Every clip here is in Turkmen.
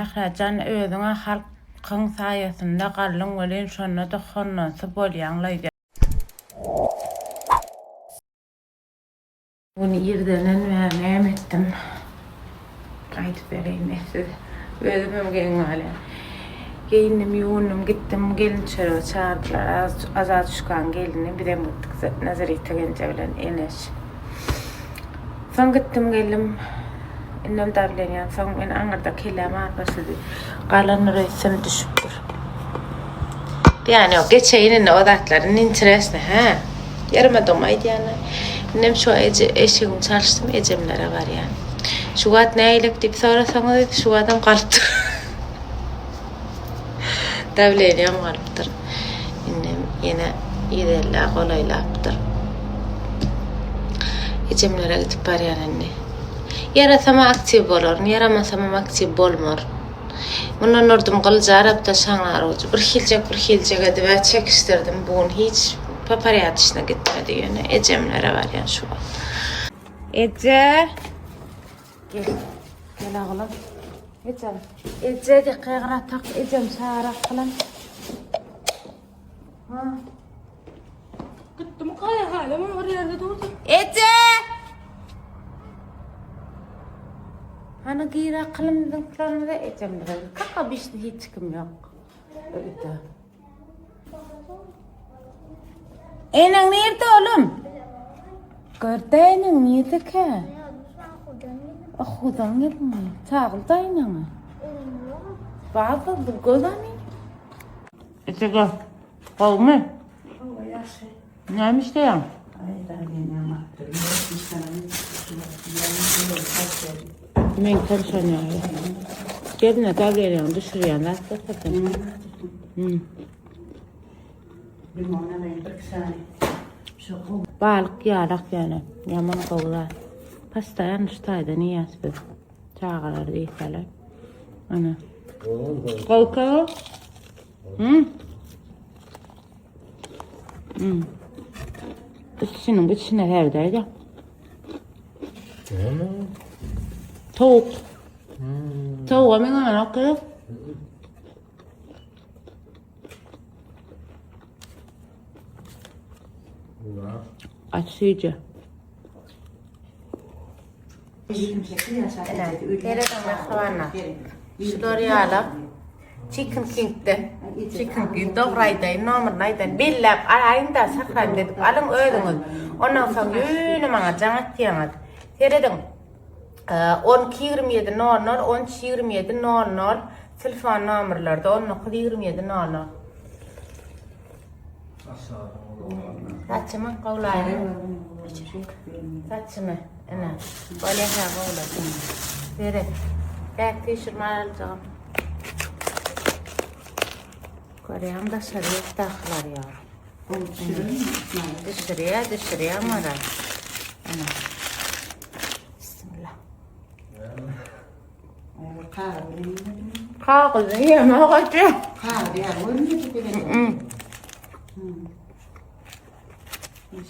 Mährajan özüňä halkyň saýasynda galdyň welin şonda-da hondansy bolýaňlaý. Bu gün irdenen bäri näme etdim? Aýdyp bereýin men size. Özümem geň galýan. Geýindim, ýuwundym, gitdim, gelin çörege çagyrdylar. Azatuşkaň gelini, bizem gitdik Nazarita genje bilen Eneş. Soň gitdim geldim. Indem dawlenýan. Soň men aňyrda kelläm agyryp başlady. Galandyr öýtsem düşüpdir. Ýani ýok, geçeýin indi o zatlary. Indi interesno, hä? Ýerime dogma aýdýanlar. Indem şu eje eşigimi çalyşdym, ejemlere barýan. Şu wagt nägilek diýip sorasaňyz, şu wagtam galypdyr. Dawleniýam galypdyr. Indem ýene ýüzellä golaýlapdyr. Ejemlere gidip barýan indi. Ýarasam aktiw bolaryn, ýaramasamam aktiw bolmaryn. Mundan urdum gylyjarapda şaňlar ujy. Bir hiljek bir hiljek edib-ä çekişdirdim. Bu gün hiç po porýadyşna gitmedi ýöne ejemlere barýan şu wagt. Eje! Gel. Gel oglum. Ejem. Eje de gygyratak ejem çagyrak bilen. Ha. Gitdim kaýa hala men bir ýerde durdy. Eje! Hany gir akylymyzyň planymyza ejem bilen. Kaka bişni hiç kim ýok. Öýde. Eneň nirde oğlum? Görde eneň nirdekä? Okuwdan geldi. Çagyr da eneňi. Bazı bu gözani. Eje gowmy? Hawa, ýagşy. Näme işleýäň? Aý, dawleniýam artdy. Meňkem şon ýaly. Geline dawleniýaňy düşürýän zat getirdim. Hmm. Limon alaýyn bir sany. Şu gowy. Balyk ýalak ýöne. Ýaman gowy zat. Postoýan şu taýdan iýýäs biz. Çagalar diýseler. Ana. Gowy gowy. Hmm. Hmm. Içiniň içine herdäýdi. Näme? Towuk. Hmm. Towuga meňzemek gerek. Gaty süýji. Serediň mähribanlar. Şular ýaly Chicken King'de. Chicken King dogry aýdaýyn, nomerini aýdaýyn. Belläp alaýyn-da, saklaýyn edip alyň özüňiz. Ondan soň ýöne maňa jaň atýaňyz. Serediň. 12 27 00 13 27 00 telefon nomerlerde 19 27 00. Saçymy gowlaýyn. Saçymy ine. Bolýa hä gowladym. Seret. Bäk süýşürme aljagym. Görýäň daşary ýurtdakylar ýa. Düşürýär, düşürýär mara. Ine. Bismillah. Kagyzy ýemek acı. Kagyz ýaly görünýär bu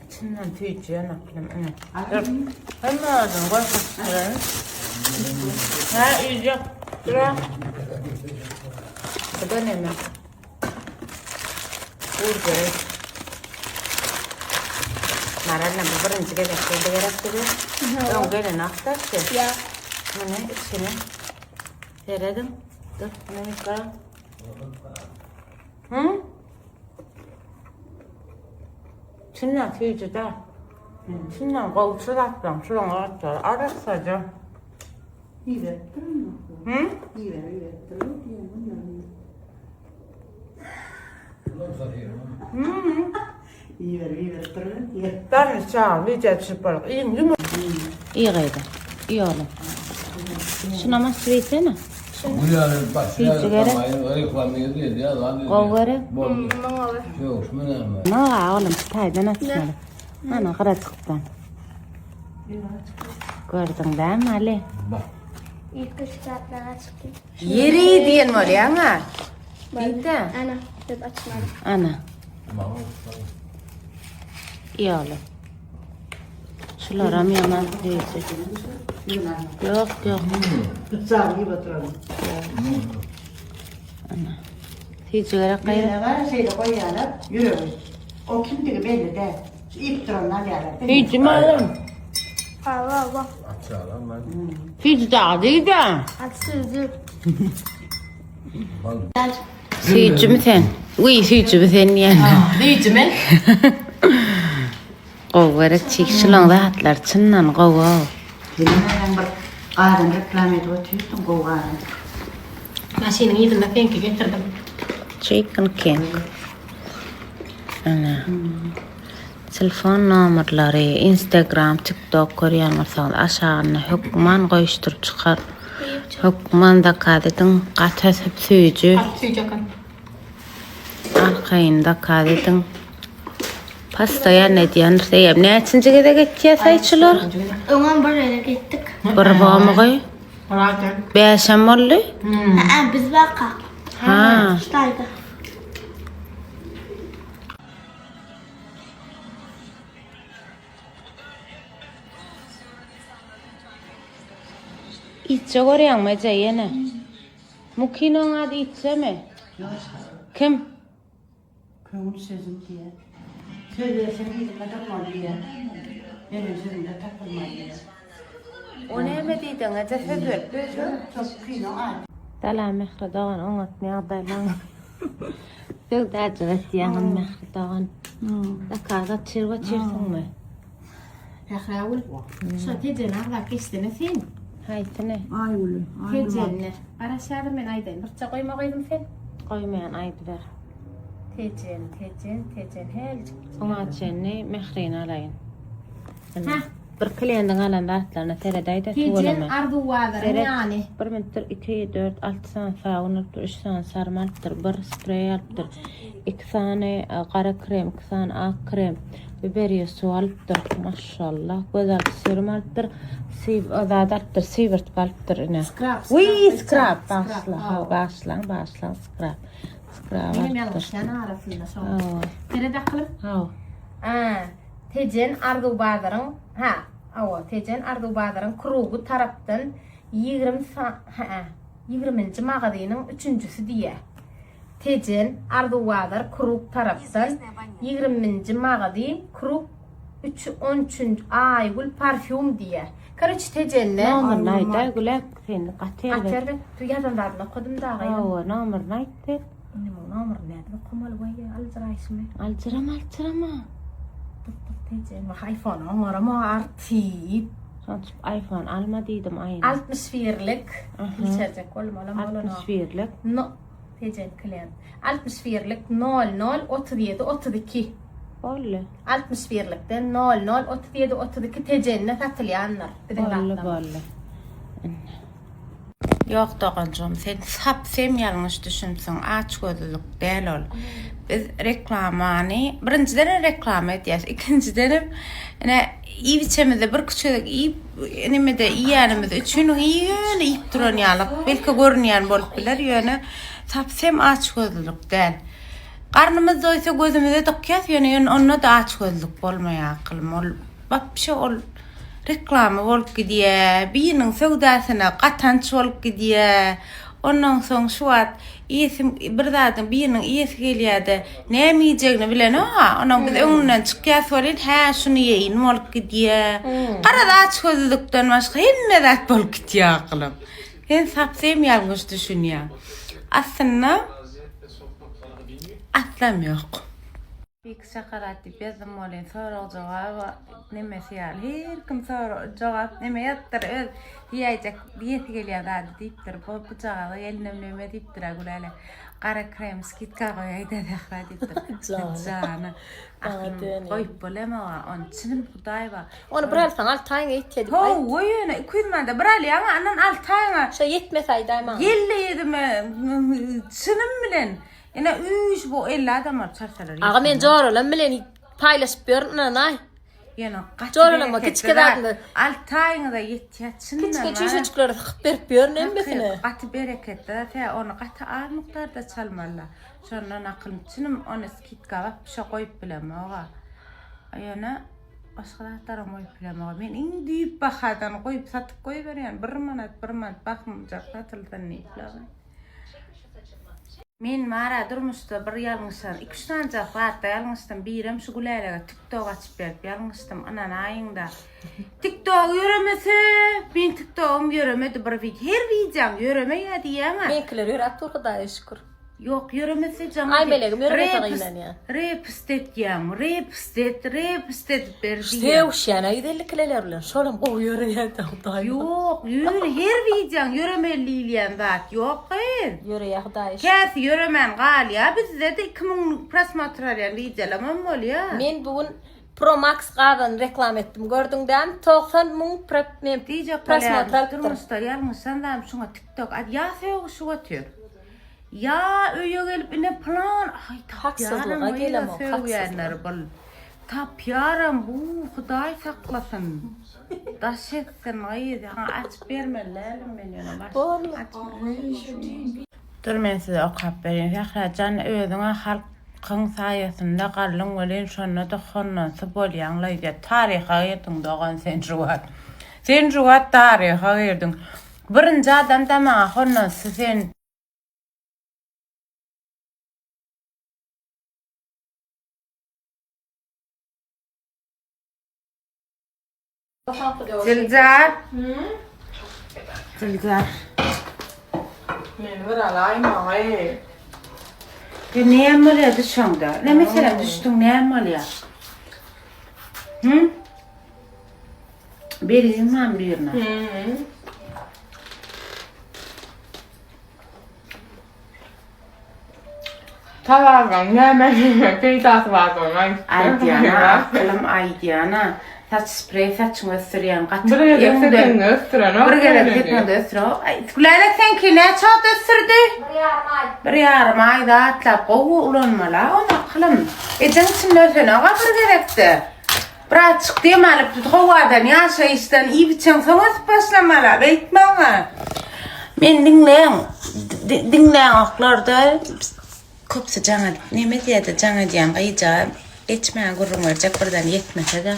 İçinden tüýjüýän aklym ine. Hemme özüni görkezdirin. Ha, iýjek. Dura. Bu da neme? Burger. Maralna bu birinji gezek geldi gerek bize. Öň gelen akdaşy. Ýa. Muny içine serediň. Dur, muny ýıka. Hı? Çyndan süýji da. Çyndan gowşy zatlaryň şularyň zatlary arassaja. Iberipdirmi? Hı? Iber, iberipdirmi? Iber, iberipdirmi? Dany çaga wideo düşürip bolar. Iýiň ýumur. Iý gaýda. Iý oglum. Şuna mas beýsene. Süýji gerek. Gowy gerek. Maňa oglum şu taýdan açmaly. Ana gyrajykdan. Gördüň dämi Ali? Ilk zatlar açypdy. Ýeri diýen bolýaň-a. Diýde. Ana, biz açmaly. Ana. Iý oglum. Şularam ýaman süýji. Ýok, ýok. Sag iýip oturalım. Süýji gerek gaýra. Ýene bar şeýle goýýarlar ýüregi. O kimdigi belli däl. Şu iýip duranyny alýarlar. Süýji malum. Awa awa. Açalan ben. Süýji dagy diýdi. At süýji. Süýjimi sen? Uý, süýjimi sen diýen. Süýji men. Gowy gerek çig şulaň zatlar çyndan gowy. Bilmeýän bir gazan reklama edip otyrsyň gowy gazan. Maşynyň yzynda seňki getirdim. Chicken King. Ana. Telefon nomerleri, Instagram, TikTok görýän bolsaňyz aşagynda hökman goýuşdyryp çykar. Hökman zakaz ediň. Gaty ösüp süýji. Gaty süýji eken. Arkaýyn zakaz ediň. Postoýan edýän eýýäm näçinji gezek etýär saýçylar? Öňem bir gezek etdik. Bir bomgy. Bäşem boldy. Ha, biz baka. Ha. Ştaýda. Itçe görýäňmi eje ýene? Mukinoň ady Itçemi? Kim? Köňül sözüm diýýär. Söz berseň yzynda durmaly diýýär. Beren sözüňde tapylmaly diýýär. O näme diýdiň eje söz berip Çok kino ady. Salam Mähri dogan oňatmy ýagdaýlaň? Söwdajyk etýäňiz Mähri dogan. Zakaz atyryp otyrsyňmy? Sähragül, şo Tejeni agzap geçsene sen. Haýsyny? Aýgüli. Tejenini. Garaş häzir men aýdaýyn. Burça goýma gyzym sen. Goýmaýan aýdyber. Tejen, Tejen, Tejen häljik. Oňa çenli Mährini alaýyn. Hä. Bir kliendiň alan zatlaryna seredäýdä Tejen Arzuw bazaryň ýany. Bir minutdyr, 2, 4, 6 sany sabyn alypdyr, 3 sany sarma alypdyr, bir spreý alypdyr, 2 sany e, gara krem, 2 sany ak krem, biberiýe suw alypdyr. Maşallah, göz alty serum alypdyr, siw zat alypdyr, siwirtgi alypdyr ine. Skrap, Wiý, skrap, skrap, bagyşla, ha, bagyşlaň, bagyşlaň, skrap. Skrap Menem alypdyr. ýalňyşýan arasynda şo. Hawa. Seret akylym. Hawa. A, Tejen Arzuw bazaryň, ha, hawa, Tejen Arzuw bazaryň krugy tarapdan 20 sa, hä, 20-nji magazynyň üçünjisi diýýär. Tejen, Arzuwbazar, Krug tarapdan, ýigriminji magazin, Krug, üç, on üçünji, Aýgül parfýum diýýär. Karoç Tejende. Nomerini aýdaý Gülek sen gaty erbet. Gaty erbet. Tu ýazan zadyny okadym dagy. Hawa nomerini aýt sen. Indi muň nomerini nädip okamaly waý aljyraýşymy. Aljyrama aljyrama. Dyk dyk Tejen. Wah iPhone oňarama artyp. Şoň üçin iPhone alma diýdim aýna. 61-lik. Bilçerjek boldum olam bolanok. 61-lik. No. Tejen klient. 61-lik nol nol 37 32. Boldy. 61-likden nol nol 37 32 Tejende satylýandyr. Biziň Boldy zatlarymyz. boldy. Indi. Ýok doganjygym sen sapsem ýalňyş düşünipsiň açgözlülik däl ol. Biz reklamany birinjidenem reklama edýäs ikinjidenem ine iýip içemizde bir küçüjek iýip nemede iýenimiz üçin ýöne iýip duran ýalyk belki görünýän bolup biler ýöne sapsem açgözlülik däl. Garnymyz doýsa gözümize dykýas ýöne ýöne onda-da açgözlük bolmaýar akylym ol wapşe ol reklama bolup gidýä, biriniň söwdasyna gatanç bolup gidýä. Ondan soň şu wagt iýesim bir zadyň biriniň iýesi gelýä-de, näme iýjegini bilenok-a. Onuň biz öňünden çykýas welin, hä, şuny iýeýin bolup gidýä. Garaz, açgözlükden başga hemme zat bolup gidýä akylym. Sen sapsem ýalňyş düşünýäň. Aslynda aslam ýok. Big şokolad diýip ýazdym welin sorag jogap nemesi ýaly her kim sorag jogap neme ýazypdyr öz diýäýjek diýesi gelýän zady diýipdir bu bujagaza gelinem neme diýipdir a Gülälek gara krem skidka goýaýda Zähra diýipdir jana aklym goýup bolamok ony çynym hudaý bar Ony bir alsaň alty aýyň eýtýedi. Hawa ýöne 200 manada bir alýaň andan alty aýyňa Şo ýetmese aýdaý maňa. Ýelle ýedime çynym bilen Ine üş bu 50 adam bolup çalsalar. Aga men joralam bilen paýlaşyp ýörün ynanaý. Ýöne gaty Joralama kiçike zadyny. Alty aýyňyza ýetýär çyndan. Kiçike çüýşejikleri sykyp berip ýörün hemmesine. Gaty bereketli zat hä ony gaty az mukdarda çalmaly. Şondan akylym çynym ony skidka wapşe goýup bilemok-a. Ýöne. Başga zatlaram goýup bilemok. Men iň düýp bahadan goýup satyp goýberýän. Bir manat, bir manat bahymjak satylsyn diýip. Men bara durmuşda bir ýalňyşan, iki-üç sanjak zatda ýalňyşdym. Birem şu Gülälege TikTok açyp berip ýalňyşdym. Ynanaýyň-da. TikTok ýöremese, men TikTogym ýöremedi bir wideo. Her wideoň ýöremeýär diýýäň-ä. Meňkiler ýöräp dur Hudaýa şükür. Ýok, ýöremese jaň Aý melegiň ýöremese gynanýan. Repst etýäň, repst et, repst edip ber diýýän. Sögüşýän-ä 150 kileler bilen. Şolam gowy ýöreýär-dä Hudaý. Ýok, ýöne her wideoň ýöremeli diýilýän zat ýok gyz. Ýöreýär Hudaýa şükür. Käsi ýöremän galýar, bizde-de 2000 prosmotr alýan wideolamam bolýar. Men bu gün Pro Max gazany reklam etdim gördüň dämi 90 müň men Diýjek prosmotr bolýaryn, alypdyr. durmuşda ýalňyşan zadym şuňa TikTok ýa sögüşip otyr. Ýa öýe gelip ine pylan aý tapýaram Haksyzlyga gyza gelemok, sögýänler haksyzlyga. bul. Tapýaram bu hudaý saklasyn. Daş etsin gyz ýaňy açyp bermeli däldim men ýöne baş Borly. açmaly. Dur men size okap bereýin. Sähra jan özüňä halkyň saýasynda galdyň welin şonda-da hondansy bolýaňlaý diýýär. Taryha girdiň dogan sen şu wagt. Sen şu wagt taryha girdiň. Birinji adam-da maňa hondansy sen. Diljar. Diljar. Meni bir alaýmaň-eý. Ya näme bolýar düşeňde? Ne meselem düşdüň näme bolýar? Hı? Bereyim ben birine. Tabardan näme peýdasy bardygyny aýt. Aýdýana, akylym aýdýana. Saç spreý saçyňy ösdürýän gaty. Bir gezek sepeňde ösdürenok. Bir gezek sepeňde ösdürenok. Gülälek seňki näçe wagt ösdürdi? Bir ýarym aý. Bir ýarym aý zatlap gowy ulanmaly ony akylym. Ejeň içinde ösenok-a bir gezekde. Birazjyk dem alyp, howadan, ýaşaýyşdan iýip-içeň soň ösüp başlamaly, beýtmäň-ä. Meni diňleň, diňläňoklar-da, köpüsi jaň edip, neme diýýär-de, jaň edýän gyja geçmäge gürrüň berjek birden ýetmese-de.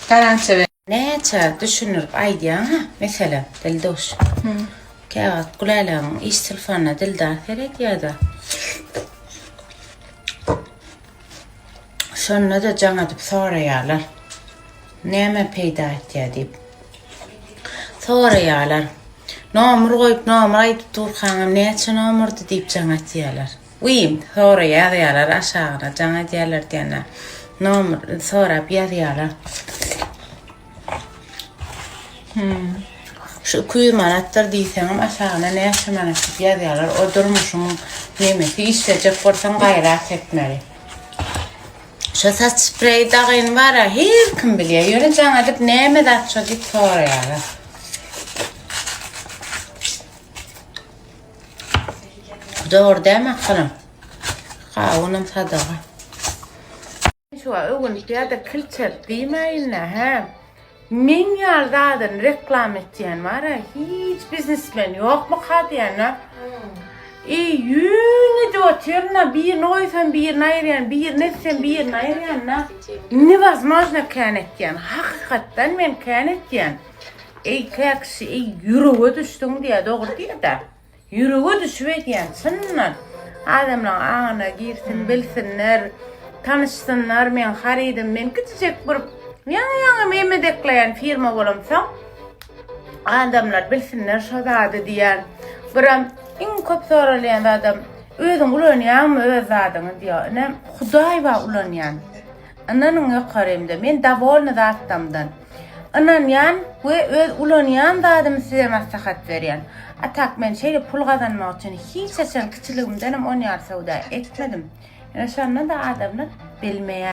Tarança Näçe düşündirip aýdýaň-a, meselem, Dilduş. Käwagt Gülälegiň iş telefonyna Dildar seredýär-de. Şonda-da jaň edip soraýarlar. Näme peýda etýär diýip. Soraýarlar. Nomer goýup, nomer aýdyp durkaňam näçe nomerdi diýip jaň etýärler. Wiý, soraýar ýazýarlar aşagyna jaň edýärler diýende. Nomer sorap ýazýarlar. Şu 200 manatdyr diýseňem aşagyna näçe manat diýip ýazýarlar. O durmuşyň nemesi işlejek bolsaň gaýrat etmeli. Şu saç spreý dagyny bar-a her kim bilýär. Ýöne jaň edip näme zat şo diýip soraýarlar. Dogry dälmi akylym? Gawunam sadaga. Şuňa öwünip ýa-da kilçerip diýmäýin-dä, hä? Meň ýaly zadyny reklama etýän bar-a, hiç biznesmen ýokmuka diýýän-ä. Eý, ýün edip otyryn-a, birini goýsam birini aýyrýan, birini etsem birini aýyrýan-da. Newozmojno kän etýän, hakykatdan men kän etýän. Eý, käkişi, eý, ýürege düşdüň diýýär, dogry diýýär-dä. Ýürege düşüp edýän çyndan. Adamlaň aňyna girsin, bilsinler, tanyşsynlar meň harydym. Men kiçijek bir ýaňy-ýaňy memedekleýän firma bolamsoň, adamlar bilsinler şo zady diýýän. Birem iň köp soralýan zadam, özüň ulanýaňmy öz zadyňy diýýär. Ine, Hudaý bar ulanýan. Ynanyň ýokarymda, men dowolny zatlamdan. Ynanýan we öz ulanýan zadymy size maslahat berýän. A tak men şeýle pul gazanmak üçin hiç haçan kiçiligimdenem on ýaly söwda etmedim. Ýöne şonda-da adamlar bilmeýär.